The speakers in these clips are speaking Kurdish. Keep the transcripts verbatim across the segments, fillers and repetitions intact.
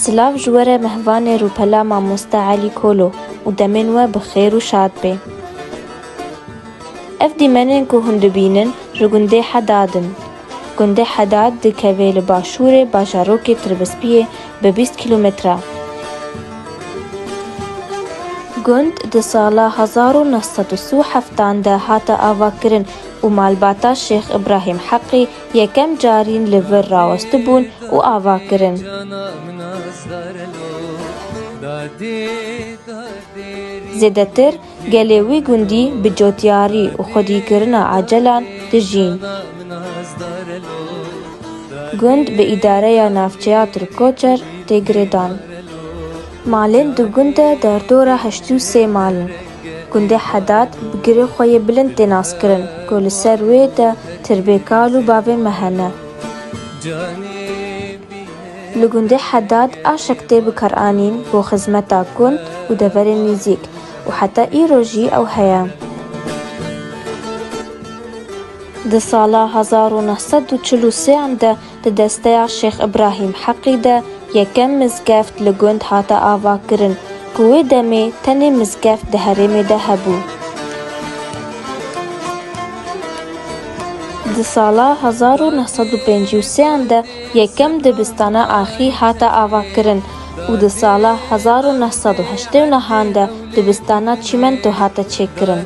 Silav ji we re mehvanê rûpela mamoste Elî Kolo û demên we bi xêr û şad bê. Ev dîmenên ku hûn dibînin ji gundê Hedad in. Gundê Hedad dikeve li başûrê bajarokê Tirbispiyê bi bîst kîlometre. Gund di sala hezar û neh sed û sî û heftan de hate avakirin û malbata Şêx Îbrahîm Heqî yekem carîn li vir rawestibûn û ava kirin. Zêdetir gelê wî gundî bi cotyarî û xwedîkirina acelan dijîn. Gund bi îdareya navçeya Tirkoçer tê girêdan. Malên di gund de derdora heştê û sê mal in. Gundê Hedad bi girê xwe yê bilind tê naskirin ku li ser wê de tirbê kal û bavên me hene. Li gundê Hedad aşek tê bikaranîn bo xizmeta gund û deverên nêzîk û heta îro jî ew heye. Di sala hezar û neh sed û çil û sêyan de di desteya Şêx Îbrahîm Heqî de yekem mizgeft li gund hate avakirin ku wê demê tenê mizgeft di herêmê de hebû. Di sala hezar û neh sed û pêncî û sêyan de yekem dibistana axî hate avakirin û di sala hezar û neh sed û heştê û nehan de dibistana çîmento hate çêkirin.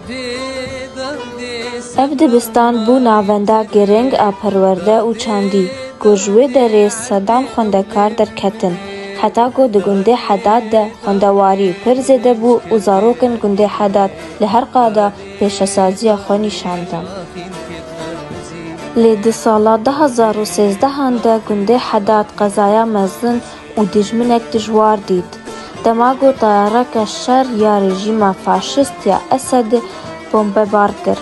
Ev dibistan bû navenda girîng a perwerde û çandî ku ji wê derê sedan xwendekar derketin, heta ku di gundê Hedad de xwendewarî pir zêde bû û zarokên gundê Hedad li her qada pêşesaziya xwe nîşan dan. Lê di sala du hezar û sêzdehan de gundê Hedad qezaya mezin û dijminek dijwar dît. Dema ku tayareke şer ya rejîma faşist ya Esed bombebar kir.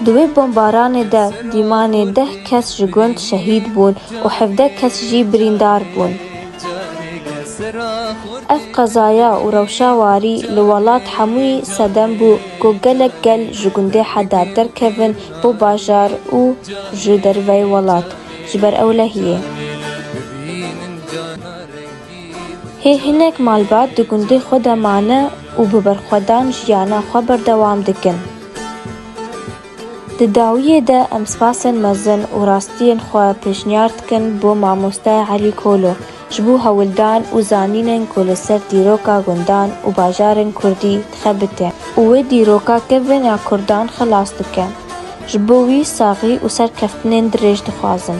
Di wê bombaranê de dîmanê deh kes ji gund şehîd bûn û hevdeh kes jî birîndar bûn. Ev qezaya û rewşa warî li welat hemûyî sedem bû ku gelek gel ji gundê Hedad derkevin bo bajar û ji derveyê welat ji ber ewlehiyê. Hê hinek malbat di gundê xwe de mane û bi berxwedan jiyana xwe berdewam dikin. Di dawiyê de em spasên mezin û rastiyên xwe pêşniyar dikin bo mamoste Elî Kolo ji bo hewldan û zanînên ku li ser dîroka gundan û bajarên kurdî dixebite û wê dîroka kevin ya kurdan xilas dike. Ji bo wî saxî û serkeftinên dirêj dixwazin.